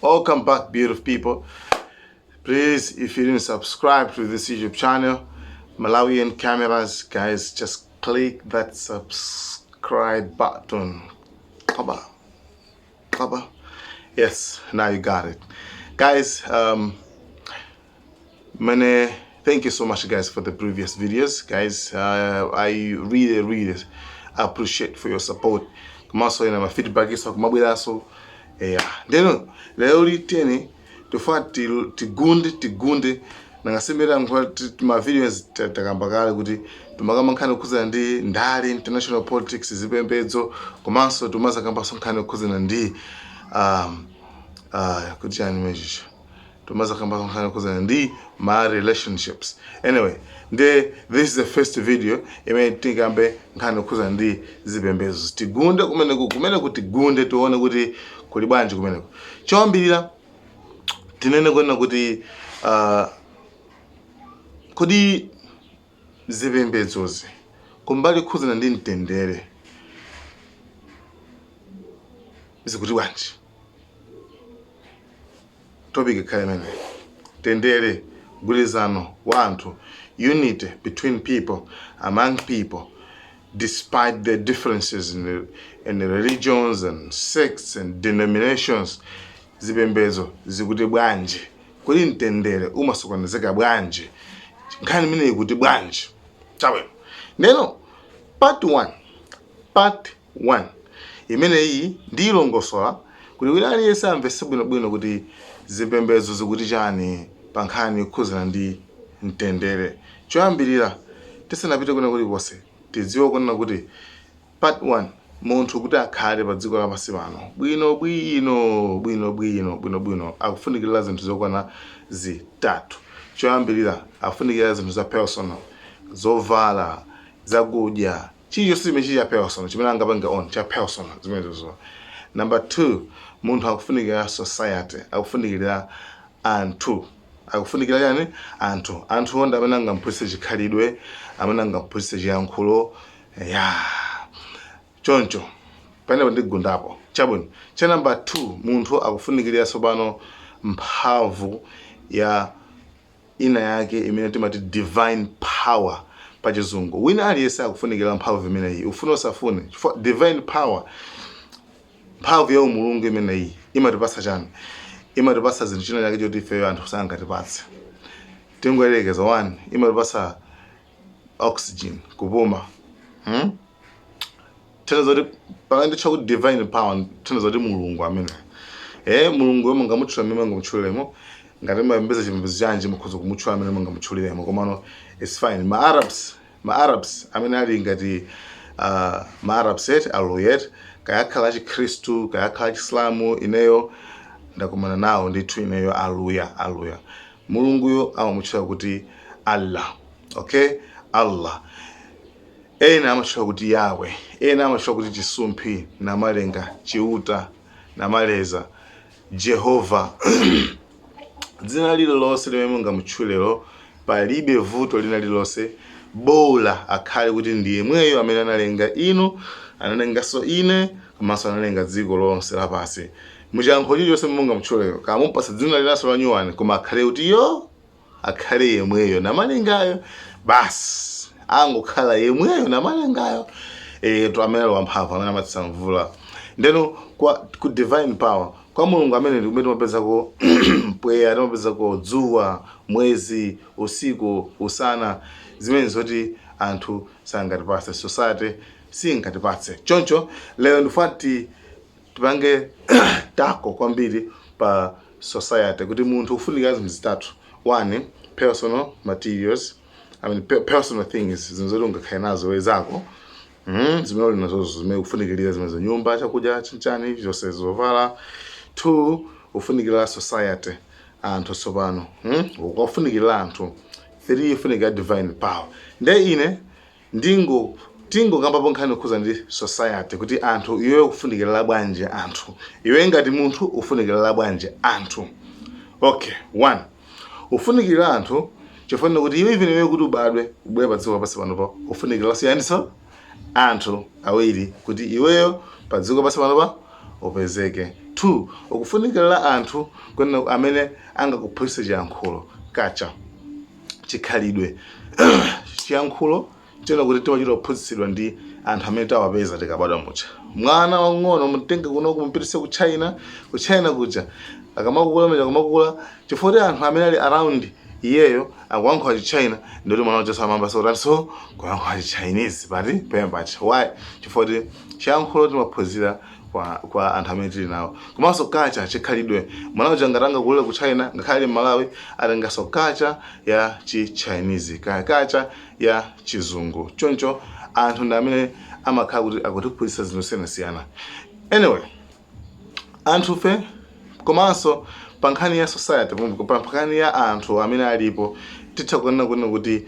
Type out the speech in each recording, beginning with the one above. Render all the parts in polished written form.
Welcome back, beautiful people. Please, if you didn't subscribe to this YouTube channel, Malawian Cameras, guys, just click that subscribe button. Kaba, kaba. Yes, now you got it. Guys, many thank you so much, guys, for the previous videos. Guys, I really, really appreciate for your support. Komanso ina ma feedback iso kumabweraso. Yeah. Ndeno lero liteni tofa tigunde tigunde nangasemera nkhola ma videos takamba kale kuti timakamba nkhani yokhuzana ndi ndale, international politics, zipembedzo, komanso timazakambanso nkhani yokhuzana ndi kuti chani mechicho, timazakamba nkhani yokhuzana ndi ma relationships. Anyway, nde this is the first video imene tingambe nkhani yokhuzana ndi zipembedzo. Tigunde kumeneku, kumeneku tigunde, tione kuti kuli bwanji kumeneko. Choyambirira tinene kunena kuti kodi zipembedzozi kumbali yokhuzana ndi mtendere zikuti bwanji? Topic ikhale imeneyi: mtendere, mgwirizano wa anthu, unity between people, among people, despite their differences in the religions and sects and denominations. Zipembedzo zikuti bwanji? Kodi mtendere umasokonezeka bwanji? Nkhani imeneyi kuti bwanji? Chabwino, ndeno part 1, part 1 imeneyi ndiyilongosola kuti wina aliyense amvetse bwinobwino kuti zipembedzo zikuti chani pa nkhani yokhuzana ndi mtendere. Choyambirira, tisanapite kwina kulikonse, tidziwe kunena kuti part 1, munthu kuti akhale pa dziko lapansi pano bwino bwino bwino bwino bwino bwino akufunikira zinthu zokwana zitatu. Choyambirira, akufunikira zinthu za personal, zovala, zakudya, chilichonse chimene chili cha personal, chimene angapange own cha personal, zimenezo. Number 2, munthu akufunikira society, akufunikira anthu. Akufunikira chani? Anthu. Anthu ndi amene angamphunzitse chikhalidwe, amene angamphunzitse chiyankhulo ya choncho. Panepo ndigundapo. Chabwino, cha number 2, munthu akufunikira tsopano mphamvu ya ina yake imene timati divine power pa Chizungu. Wina aliyense akufunikira mphamvu imeneyi, ufune usafune, chifukwa divine power, mphamvu ya umulungu imeneyi, imatipasa chani? Imatipasa zinthu china chake choti ifeyo anthu sangatipatse. Tingoyerekeza, 1, imatipasa oxygen, kupuma, Tena zoti pamene nditcha kuti divine power, tena zoti Mulungu amene Mulungu yomwe mungamutchula mmene mungamutchuliremo, ngati mapembeza chipembedzo chanji, mukhoza kumutchula amene mungamutchuliremo, komano it's fine. Ma Arabs amene ali ngati ma Arabs et aluyet, kayakhala Chikhristu, kayakhala Chisilamu, ineyo ndakumana nawo ndithu ineyo Aluya. Aluya, Mulunguyo amamutchula kuti Allah, okay, Allah. Ena amatchula kuti Yahweh, ena amatchula kuti Chisumphi, Namalenga, Chiuta, Namaleza, Jehova. Dzina lililonse limene mungamutchulero, palibe vuto lina lililonse, bola akhale kuti ndi yemweyo amene analenga inu, analenganso ine, komanso analenga dziko lonse lapansi. Muchiyankhulo chilichonse mungamutchulero, kaya mumupatsa dzina linanso la nyuwani, koma akhale kuti yo akhale yemweyo Namalengayo basi, angokhala yemweyo Namalengayo to amene ali wamphamvu, amene amatsitsa mvula. Ndeno kwa ku divine power, kwa Mulungu amene ndi kumene timapezako mpweya, timapezako dzuwa, mwezi, usiku, usana, zimene zoti anthu sangatipatse, society singatipatse. Choncho lero ndifuna tipange tackle kwambiri pa society, kuti munthu ufunika zinthu zitatu. One, personal materials, I mean, personal things, zinthu zoti ungakhale nazo wezako, zimene uli nazozo, zimene ufunikirira zimene nyumba, chakudya, chinchani, zonse, zovala. Two, ufunikira society, anthu tsopano, Ukafunikira anthu. Three, ufunikira divine power. Nde ine tingokambapo nkhani yokhuza ndi society, kuti anthu, iwe ukufunikirira bwanji anthu, iwe ngati munthu ufunikirira bwanji anthu. Okay, one, ufunikirira anthu chifukwa kuti iwe, even iwe kuti ubadwe, ubwere pa dziko lapansi panopa, ufunikira siyaninso anthu awiri kuti iweyo pa dziko lapansi panopa upezeke. 2 ukufunikira anthu kwena amene angakuphunzitse chiyankhulo, culture, chikhalidwe. Chiyankhulo chena kuti timachita kuphunzitsidwa ndi anthu amene tawapeza tikabadwa mucha. Mwana wang'ono mutenge kuno kumupititse ku China, ku China kuja akamakula mja akamakula, chifukwa kuti anthu amene ali around iyeyo akuyankhula Chichina, ndoti mwana uja samamba so kuyankhula Chichinese pati payambachi. Why? Chifukwa kuti chiyankhulo timaphunzira kwa anthu amene tili nawo. Komanso culture, chikhalidwe, mwana uja ngati angakulire ku China, ngakhale ali Malawi, atenganso culture ya chi Chinese, kaya culture ya Chizungu. Choncho anthu ndi amene amakhala kuti akutiphunzitsa zinthu zosiyanasiyana. Anyway, anthufe komanso pa nkhani ya society, pa nkhani ya anthu amene alipo, titha kunena kuti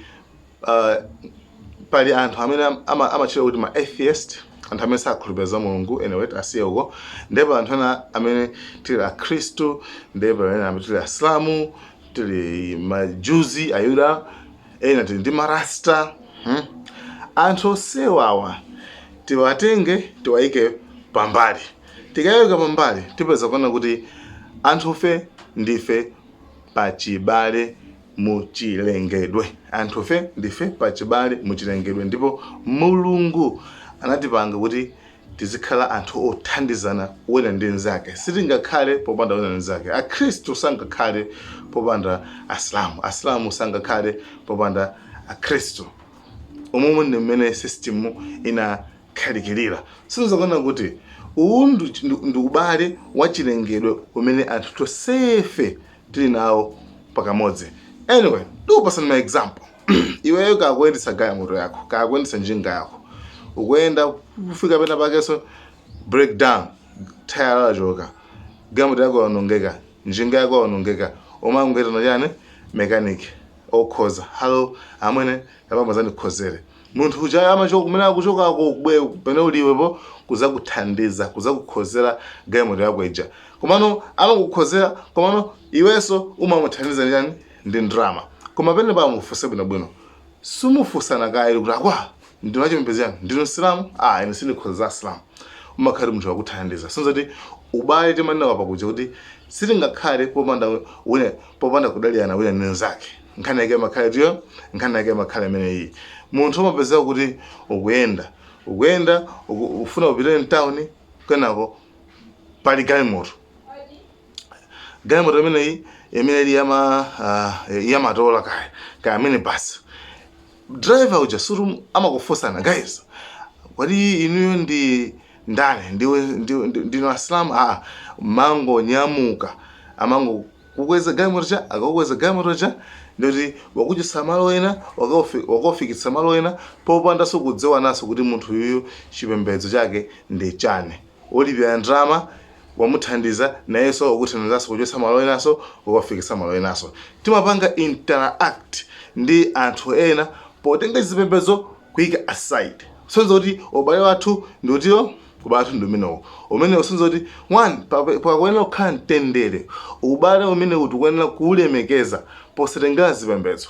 pali anthu amene amatchedwa kuti ma atheist, anthu amene sakhulupirira za Mulungu. Anyway, asiye uko. Ndipo anthu ena amene tili Akhristu, ndipo ena amene tili Asilamu, tili Majuzi, Ayuda, ena tili ndi Marasta, Anthu onsewawa tiwatenge, tiwayike pambali. Tikayika pambali, tipeza kuona kuti anthufe ndife pachibale muchilengedwe. Anthufe ndife pachibale muchilengedwe, ndipo Mulungu anatipanga kuti tizikhala anthu othandizana wina ndi mnzake. Sitingakhale popanda wina ndi mnzake. Akhristu sangakhale popanda Asilamu, Asilamu sangakhale popanda Akhristu. Umumu ndi mmene system inakhalikirira. Sinzakuona kuti uwu ndi ubale wachilengedwe umene anthu tonsefe tili nawo pakamodzi. Anyway, ndikupasani ma example. Iweyo kakuyendetsa galimoto yako, kakuyendetsa njinga yako, ukuyenda, kufika pena pakenso breakdown, thayala lachoka, galimoto yako yaonongeka, njinga yako yaonongeka, umangoitana chani? Mechanic okhoza. "Hello amwene, apamazandikhozere." Munthu uja amachoka kumene akuchokako kubwe pene uliwepo kuzakuthandiza, kuzakukhozera galimoto yako ija. Komano amakukhozera, komano iwenso umamuthandiza chani? Ndi ndrama. Koma pene pamufunse bwinobwino, sumufunsana kaye kuti, "Akwa, ndinu achipembedzo chani? Ndinu Msilamu? Ah, ine sindikhoza za Asilamu." Umakhala munthu wakuthandiza. Sinzoti ubale timanena pakuja kuti sitingakhale popanda wina, popanda kudalirana wina ndi mnzake. Nkhani yake imakhala tiyo, nkhani yake imakhala imeneyi. Munthu umapezeka kuti ukuyenda, ukuyenda, ufuna upite mtawuni, kenako pali galimoto. Galimoto imeneyi imene ili yama yamatola kaya kaya amene basi, driver uja suru amakufunsana, "Guys, kodi inuyo ndi ndani? Ndiwe ndinu Asilamu?" Aa, mangonyamuka, amango kukweza galimoto cha, akakukweza galimoto cha, ndikuti wakuchitsa malo ena, wakufikitsa malo ena, popandanso kudziwananso kuti munthu yuyu chipembedzo chake ndi chani. Olipira ndalama, wamuthandiza, nayenso wakuthandizanso kuchotsa malo enanso, wakufikitsa malo enanso. Timapanga interact ndi anthu ena potenga zipembedzo kuyika aside. Sonza kuti ubale wathu ndi utiyo? Ubale wathu ndi umenewo umenewo. Sonza kuti one, pakuyenera kukhala mtendere. Ubale umenewu tikuyenera kuulemekeza posatengera zipembedzo.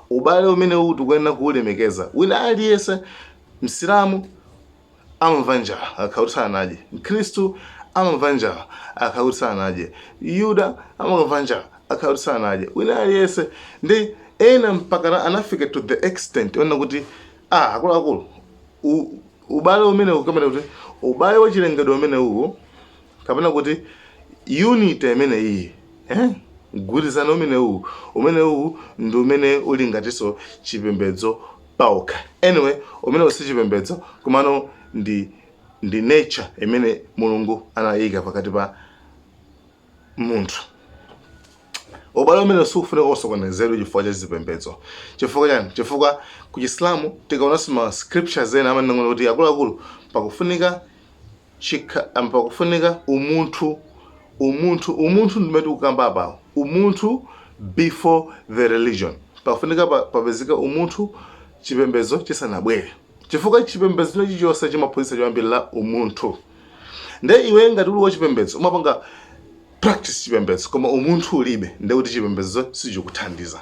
Ubale umenewu tikuyenera kuulemekeza. Wina aliyense, Msilamu amamva njala akakhala kuti sanadye, Mkhristu amamva njala akakhala kuti sanadye, Yuda amamva njala akakhala kuti sanadye, wina aliyense. Ndi ena mpaka anafika to the extent ona kuti, ah, akuluakulu, ubale umenewu, kapena kuti ubale wachilengedwe umenewu, kapena kuti unity imene iyi, mgwirizano umenewu ndi umene uli ngatinso chipembedzo paokha. Anyway, umene si chipembedzo, komano ndi nature imene Mulungu anayika pakati pa munthu. Ubale umene sukufunika kusokonezedwa chifukwa cha zipembedzo. Chifukwa chani? Chifukwa ku Chisilamu, tikaonanso ma scriptures ena, amanena kuti, akuluakulu, pakufunika pakufunika umunthu. Umunthu, umunthu ndimene tikukamba apawo, umunthu before the religion. Pakufunika papezeka umunthu chipembedzo chisanabwere, chifukwa chipembedzo chilichonse chimaphunzitsa choyambirira umunthu. Nde iwe ngati uli wachipembedzo, umapanga practice chipembedzo, koma umunthu ulibe, nde kuti chipembedzo sichikuthandiza.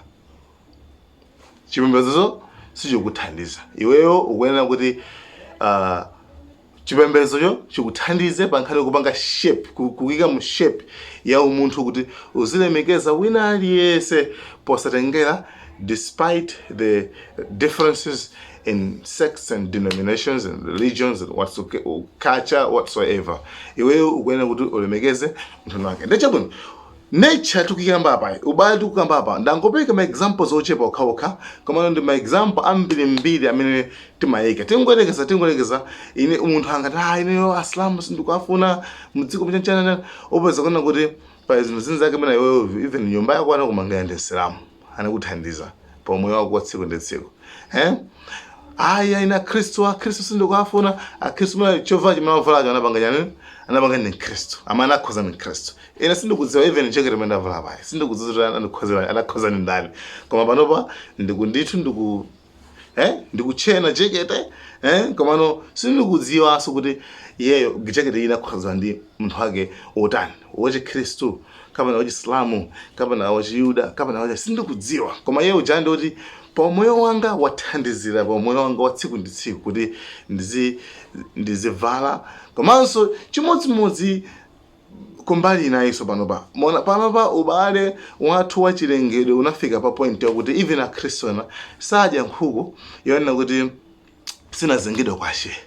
Chipembedzo sichikuthandiza. Iweyo ukuyenera kuti Chipembezocho chikuthandize pa nkhani yokupanga shape, kuyika mu shape ya umunthu kuti uzilemekeza wina aliyense posatengera, despite the differences in sects and denominations and religions and what's culture whatsoever, iweyo ukuyenera kuti ulemekeze munthu wake. Ndi chabwino, nature tikuyikamba apa, ubale tikukamba apa, ndangopereka ma examples ochepa okhaokha, komano ndi ma example ambirimbiri amene timayika. Tingoyerekeza ine munthu angati, "Ah, ineyo Asilamu sindikuafuna mudziko mchanchana." Upeza kuona kuti pa zinthu zina zake mene iweyo, even nyumba yako anakumangira ndi Silamu, anakuthandiza pa moyo wako wa tsiku ndi tsiku, eh? Aya, ine Akhristu, Akhristu sindikuafuna. Akhristu mene chovala chimene amavalacho anapanga chani? Anapanga ndi Mkhristu, amene akhoza ndi Mkhristu. Ine sindikudziwa, even chekete imene ndavala payi sindikudziwa kuti anakhozera, anakhoza ndi ndani, koma panopa ndikundithu ndiku ndikuchena jekete, komano sindikudziwanso kuti iyeyo jekete ina akhoza ndi munthu wake wotani, wachikhristu kapena wachisilamu kapena wachiyuda kapena wacha, sindikudziwa. Koma iye uja ndi kuti pa moyo wanga wathandizira, pa moyo wanga wa tsiku ndi tsiku kuti ndizivala. Komanso chimodzimodzi kumbali inayinso, panopa mona, panopa ubale wathu wachilengedwe unafika pa point yakuti even Akhristu ena sadya nkhuku yonena kuti sinazengedwe kwa shehe.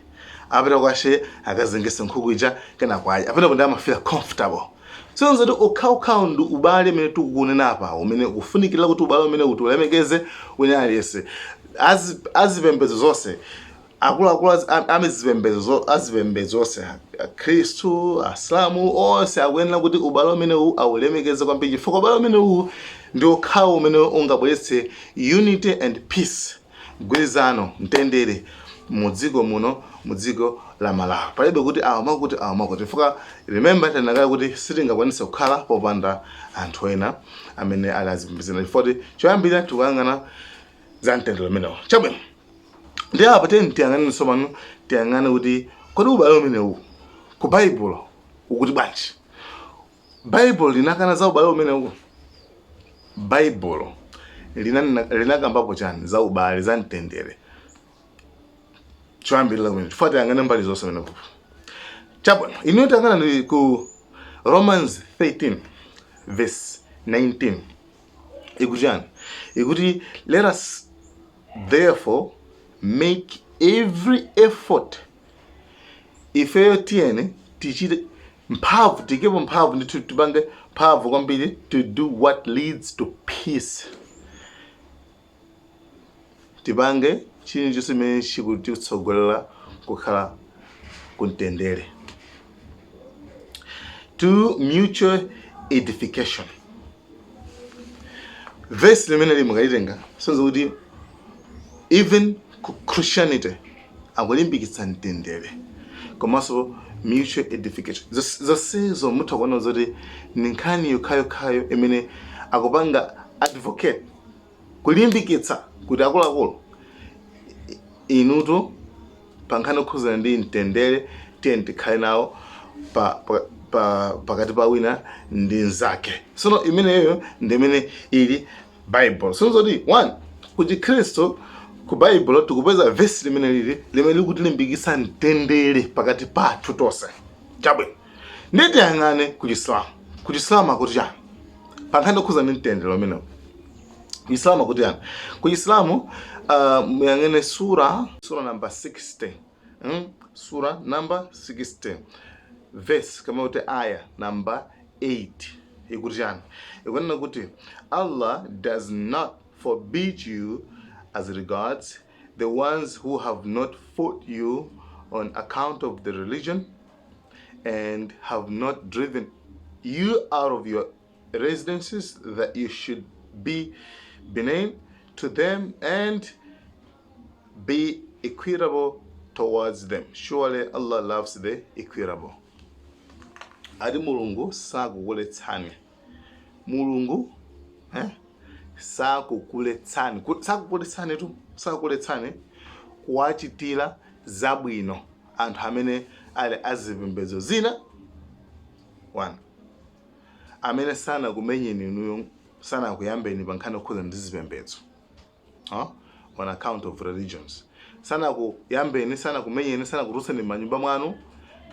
Apita kwa shehe, akazengese nkhuku ija, kenako adya. Apenapo ndi amafeel comfortable. Sonza kuti okhaokhawo ndi ubale umene tikukunena apa, umene ukufunikira kuti ubale umene kuti ulemekeze wina aliyense azipembedzo zonse, akuluakulu amizipembedzo zonse, Akhristu, Asilamu, onse akuyenera kuti ubale umenewu aulemekeze kwambiri, chifukwa ubale umenewu ndi okhawo umene ungabweretse unity and peace, mgwirizano, mtendere mu dziko muno, mu dziko la Malawi. Palibe kuti awa makuti, awa makuti, chifukwa remember, tanakale kuti sitingakwanise kukhala popanda anthu ena amene ali azipembedzo. Chifukwa kuti choyambira tikuyang'ana za mtendere umenewo. Chabwino, ndi apa tiyeni tiyang'ane tsopano, tiyang'ane kuti kodi ubale umenewu ku Baibulo ukuti bwanji? Baibulo linakana za ubale umenewu? Baibulo linakambapo chani za ubale, za mtendere? Choyambirira kumene, chifukwa tiyang'ane mbali zonse pamenepo. Chabwino, inuyo tiyang'ana ndi ku Romans 13 verse 19. Ikuti chani? Ikuti, "Let us therefore make every effort." Ifeyo tiyeni tichite mphamvu, tikepo mphamvu ndithu, tipange mphamvu kwambiri, "to do what leads to peace." Tipange chilichonse chimene chikutitsogolera kukhala kumtendere, "to mutual edification." Verse limene limukalitenga sonza kuti even ku Christianity akulimbikitsa mtendere komanso mutual edification. Zonsezo mutha kuona zoti ni nkhani yokhayokhayo imene akupanga advocate, kulimbikitsa kuti akuluakulu inutu, pa nkhani yokhuzana ndi mtendere, tiye tikhale nawo pakati pa wina ndi mnzake. Sono imeneyo ndi imene ili Bible. Sono zoti one, ku Chikhristu, ku Bible tikupeza vesi limene lili limene likutilimbikitsa mtendere pakati pathu tonse. Chabwino, ndiye tiyang'ane ku Chisilamu. Ku Chisilamu akuti chani pa nkhani yokhuza ndi mtendere umenewo? Ku Chisilamu akuti chani? Ku Chisilamu, muyang'ane sura number 60, Sura number 60, verse kama kuti aya number 8. Ikuti chani? Ikunena kuti, "Allah does not forbid you as regards the ones who have not fought you on account of the religion and have not driven you out of your residences, that you should be benign to them and be equitable towards them. Surely Allah loves the equitable." Ati Mulungu sakukuletsani, Mulungu sakukuletsani, sakukuletsani tu, sakukuletsani kuwachitira zabwino anthu amene ali azipembedzo zina, one, amene sanakumenyeni inuyo, sanakuyambeni pa nkhani yokhuza ndi zipembedzo, huh? On account of religions. Sanakuyambeni, sanakumenyeni, sanakutulutseni m'manyumba mwanu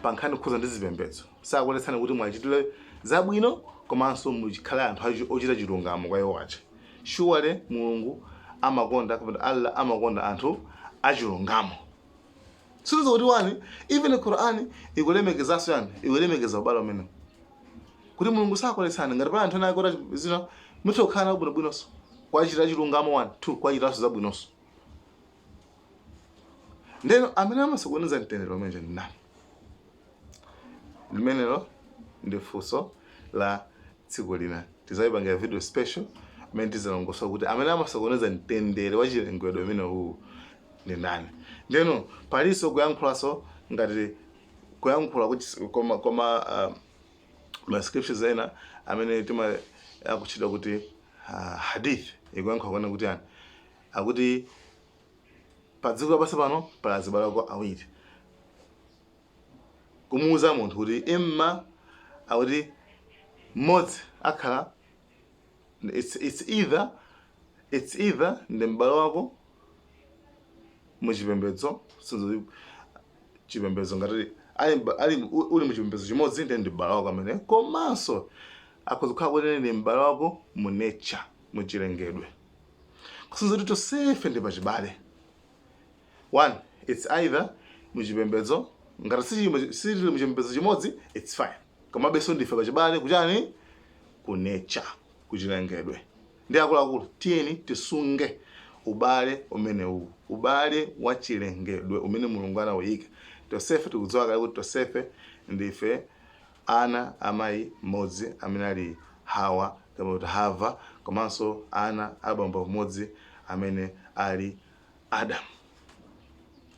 pa nkhani kukhuza ndi zipembedzo. Sakuletsani kuti mwachitire zabwino komanso muchikhale anthu ochita chilungamo kwa iwo aja. Surely Mulungu amakonda, kapena Allah amakonda anthu achilungamo. Sindizo kuti wani, even Quran ikulemekezanso yani, ikulemekeza ubale umenewu, kuti Mulungu sakuletsani ngati pali anthu ena akota zina, mutha kukhala nawo bwinobwinonso, kwachita chilungamo, 1 2 kwachitanso zabwinonso. Ndeno amene amasokoneza mtendere umene ndi ndani? Limenelo ndi funso la tsiku lina. Tizayipangira video special imene tizalongosola kuti amene amasokoneza mtendere wa chilengedwe umene uwu ndi ndani. Ndeno palinso kuyankhulanso ngati kuyankhula kuti koma ma scriptures ena amene tima akutchedwa kuti hadith ikuyankhula kuona kuti yani akuti pa dziko lapansi pano pali azibale ako awiri, kumuuza munthu kuti imma akuti mmodzi akhala it's either ndi m'bale wako muchipembedzo, sinzo chipembedzo ngati ali uli muchipembedzo chimodzi, ndiye ndi m'bale wako amene, komanso akhoza kukhala kuti ndi m'bale wako mu nature, muchilengedwe, kusonyeza kuti tonsefe ndi pachibale. One, it's either muchipembedzo, ngati sitili muchipembedzo chimodzi, it's fine, komabenso ndife pachibale kuchani? Ku nature, kuchilengedwe. Ndi akuluakulu, tiyeni tisunge ubale umenewu, ubale wa chilengedwe umene Mulungu anawuyika. Tonsefe tikudziwa kale kuti tonsefe ndife ana amayi mmodzi amene ali Hawa, kapena kuti Hava, komanso ana abambo mmodzi amene ali Adamu.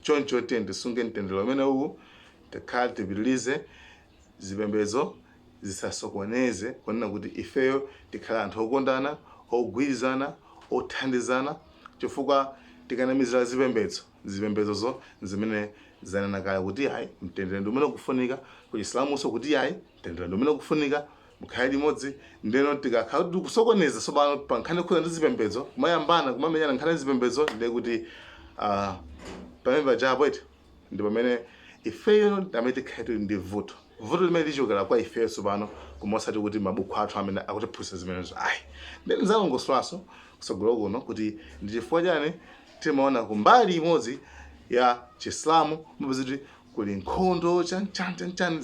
Choncho tiyeni tisunge mtendere umene uwu, tikhale tipitilize. Zipembedzo zisasokoneze kunena kuti ifeyo tikhale anthu okondana, ogwirizana, othandizana, chifukwa tikanamizira zipembedzo, zipembedzozo zimene zanena kale kuti ayi, mtendere ndi umene ukufunika, ku Chisilamunso kuti ayi, mtendere ndi umene ukufunika, mukhale limodzi. Ndeno tikakhala kuti tikusokoneza tsopano pa nkhani yokhuza ndi zipembedzo, kumayambana, kumamenyana nkhani ya zipembedzo, ndiye kuti pamene pajapo iti ndi pamene ifeyo amene tikhale tili ndi vuto. Vuto limene lichokera kwa ifeyo tsopano, koma osati kuti mabuku athu amene akutiphunzitsa zimenezo ayi. Ndi ndizalongosolanso kutsogolo kuno kuti ndi chifukwa chani timaona kumbali imodzi ya Chisilamu mupeza kuti kuli nkhondo, chani chani chani chani.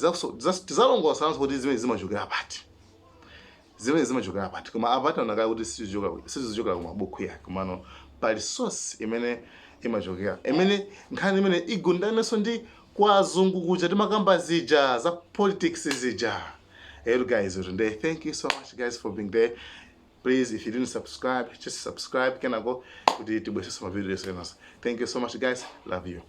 Tizalongosolanso kuti zimene zimachokera pati, zimene zimachokera pati. Koma apa taona kale kuti sizichokera ku mabuku ya, komano pali source imene imachokera, imene nkhani imene igundanenso ndi kwa azungu kuja timakamba zija za politics zija. Hello guys, today thank you so much guys for being there. Please, if you didn't subscribe, just subscribe kenako kuti tibweresenso ma videos kenanso. Thank you so much guys, love you.